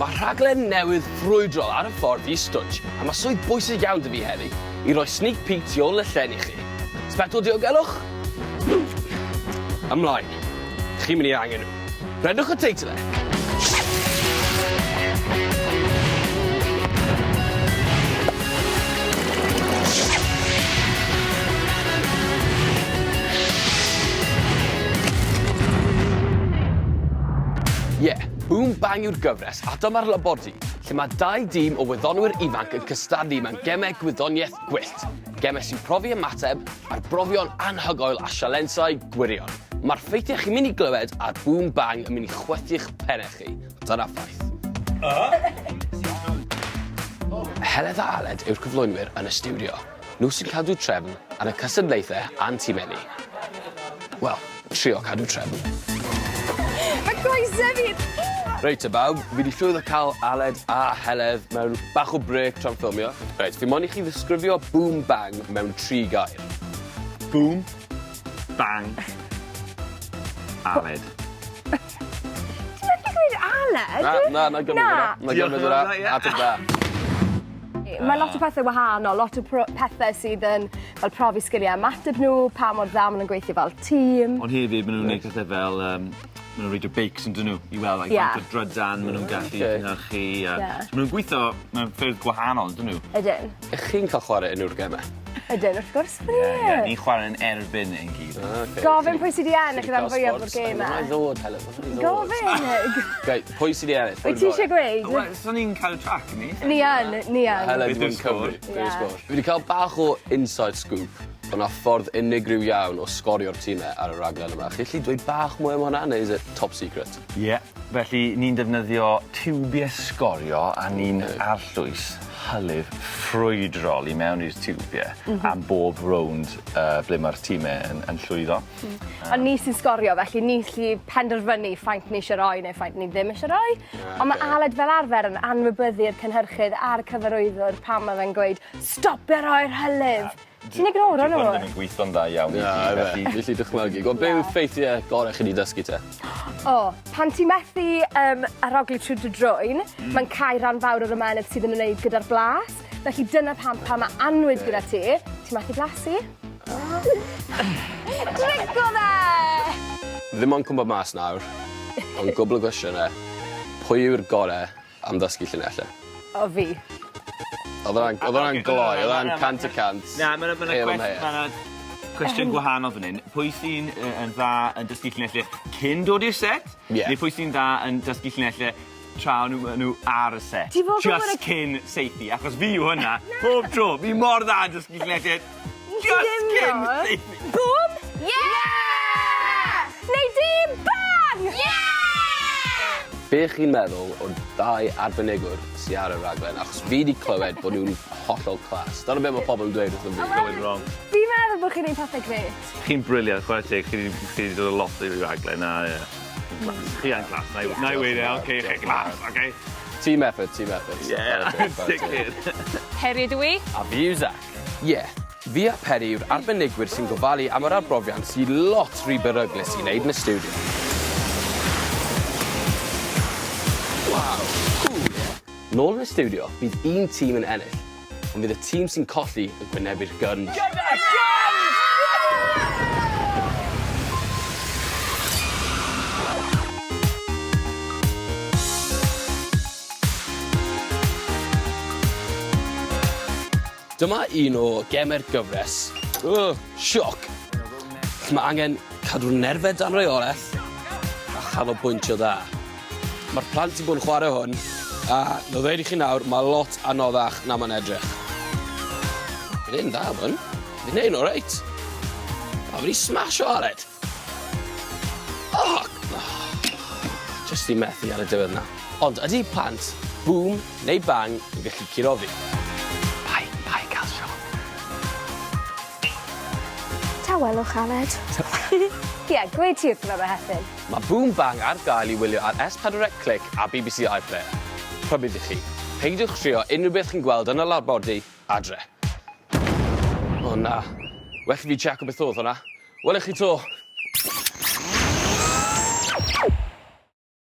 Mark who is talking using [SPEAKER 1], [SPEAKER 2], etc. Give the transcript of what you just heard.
[SPEAKER 1] Mae rhaglen newydd ffrwydrol ar y ffordd i Stwnsh a mae swydd bwysig iawn 'da fi heddi i roi sneak peek tu ôl y llen i chi. Sbectol diogelwch? Ymlaen. Chi'n mynd i angen nhw. Rhedwch y teitle! Ie, Boom Bang yw'r gyfres a dyma'r labordy lle mae dau dîm o wyddonwyr ifanc yn cystadlu mewn gemau gwyddoniaeth gwyllt, gemau sy'n profi ymateb ar brofion anhygoel a sialensau gwirion. Mae'r ffeithiau chi'n mynd i glywed ar Boom Bang yn mynd i chwythu'ch pennau chi. Dyna ffaith. Heledd a Aled yw'r cyflwynwyr yn y stiwdio. Nhw sy'n cadw trefn ar y cystadlaethau a'n timau ni. Wel, trio cadw trefn.
[SPEAKER 2] Mae coese fi!
[SPEAKER 1] Reit te bawb, fi 'di llwyddo ca'l Aled a Heledd mewn bach o brêc tra'n ffilmio. Reit, fi moyn i chi ddisgrifio Boom Bang mewn tri gair.
[SPEAKER 3] Boom. Bang. Aled.
[SPEAKER 2] Ti methu gweud Aled?
[SPEAKER 1] Na, na, 'nai gymryd hwnna. 'Nai gymryd hwnna. Ateb da.
[SPEAKER 2] Mae lot o pethe wahanol, lot o pro- pethe sydd yn fel profi sgilie ymateb nhw, pa mor dda ma' nw'n gweithio fel tîm.
[SPEAKER 3] Ond hefyd ma' nw'n neud pethe fel yym ma' nw'n reidio beics on'd 'dyn nhw i weld like faint o drydan ma' nw'n gallu cynhyrchu a...
[SPEAKER 2] Ie.
[SPEAKER 3] So ma' nw'n gwitho mewn ffyrdd gwahanol on'd 'dyn nhw?
[SPEAKER 2] Ydyn.
[SPEAKER 1] 'Ych chi'n ca'l chware unryw'r geme?
[SPEAKER 2] Ydyn wrth gwrs bo' ni.
[SPEAKER 3] Ie ie ni'n chware yn erbyn ein gilydd.
[SPEAKER 1] Ah oce.
[SPEAKER 2] Gofyn pwy sy 'di ennill y ran fwyaf o'r geme.
[SPEAKER 1] Ma' rai' ddod Helen ma' rai' ddod.
[SPEAKER 2] Gofyn!
[SPEAKER 1] Reit pwy sy 'di ennill?
[SPEAKER 2] Wyt ti isie gweud?
[SPEAKER 3] Wel so ni'n cael track ni.
[SPEAKER 2] Ni yn ni yn.
[SPEAKER 1] Helen 'di bod yn cyfri. Be' yw'r sgôr? Fi 'di ca'l bach o inside scoop bo' 'na ffordd unigryw iawn o sgorio'r time ar y raglen yma. Chi allu dweud bach mwy am hwnna neu is it top secret?
[SPEAKER 3] Ie felly ni'n defnyddio tiwbie sgorio a ni'n arllwys hylif ffrwydrol i mewn i'r tiwbie am bob rownd yy ble ma'r time yn yn llwyddo.
[SPEAKER 2] A ni sy'n sgorio felly ni 'llu penderfynu faint ni isie roi neu faint ni ddim isie roi. On' ma' Aled fel arfer yn anwybyddu'r cynhyrchydd a'r cyfarwyddwr pan ma' fe'n gweud stopia roi'r hylif. Ti'n ignoro
[SPEAKER 3] Dyw
[SPEAKER 2] nhw?
[SPEAKER 3] hwn ddim yn gwitho'n dda iawn i fi felly...
[SPEAKER 1] Fi 'llu dychmygu. Wel be' yw ffeithie gore chi 'di dysgu te?
[SPEAKER 2] O, pan ti methu yym arogli trwy dy drwyn, mae'n cau rhan fawr o'r ymennydd sydd yn ymwneud gyda'r blas. Felly dyna pam pan ma' annwyd gyda ti, ti methu blasu. Dringo fe!
[SPEAKER 1] Ddim ond cwmpo mas nawr, ond gwbwl o gwestiyne. Pwy yw'r gore am ddysgu llinelle?
[SPEAKER 2] O fi.
[SPEAKER 1] O'dd wnna'n o'dd wnna'n gloi o'dd wnna'n 100 y cant.
[SPEAKER 3] Na ma' 'na ma' 'na cwest- ma' 'na cwestiwn gwahanol fan 'yn. Pwy sy'n yy yn dda yn dysgu llinelle cyn dod i'r set?
[SPEAKER 1] Ie.
[SPEAKER 3] Neu pwy sy'n dda yn dysgu llinelle tra o'n n'w ma' n'w ar y set?
[SPEAKER 2] Ti fod gwbod
[SPEAKER 3] Just cyn saethu achos fi yw hwnna pob tro. Fi mor dda yn dysgu llinelle just cyn saethu.
[SPEAKER 2] Boom! Ie! Neu dim bang! Ie!
[SPEAKER 1] Be' chi'n meddwl o'r ddau arbenigwr sy ar y raglen achos fi 'di clywed bo' nw'n hollol class. Dyna be' ma' pobol yn dweud wrtho fi.
[SPEAKER 3] Going wrong.
[SPEAKER 2] Fi'n meddwl bo' chi'n neud pethe grêt.
[SPEAKER 3] Chi'n brilliant chware teg chi 'di chi 'di dod â lot i'r raglen a ie. Chi'n class. Chi yn class 'nai 'nai weud e oce chi'n class oce?
[SPEAKER 1] Team effort team effort.
[SPEAKER 3] Ie sicir.
[SPEAKER 4] Ceri ydw i.
[SPEAKER 1] A fi yw Zach. Ie. Fi a Peri yw'r arbenigwyr sy'n gofalu am yr arbrofion sy lot rhy beryglus i wneud yn y stiwdio. Waw, cŵl ie? Nôl yn y stiwdio, bydd un tîm yn ennill, ond fydd y tîm sy'n colli yn gwynebu'r gynj.
[SPEAKER 3] Gyda gynj!
[SPEAKER 1] Dyma un o geme'r gyfres. Ugh, sioc! Lle ma' angen cadw'r nerfe dan reoleth a chanolbwyntio dda. Ma'r plant 'di bod yn chware hwn a 'na ddeud i chi nawr ma' lot anoddach na ma'n edrych. Fi'n neud yn dda am 'wn. Fi'n neud yn oreit. O fi 'di smasho Aled. O! Jyst 'di methu ar y diwedd 'na. Ond ydi plant boom neu bang yn gallu curo fi? Pai, pai ca'l sioc.
[SPEAKER 5] Tawelwch Aled.
[SPEAKER 2] Ie, gweud ti wrtho fe Mehefin.
[SPEAKER 1] Mae Boom Bang ar gael i wylio ar S4C Clic a BBC iPlayer. Rhybudd i chi, peidiwch trio unrhyw beth chi'n gweld yn y labordy adre. O na, well i fi checo beth o'dd hwnna. Welai chi 'to.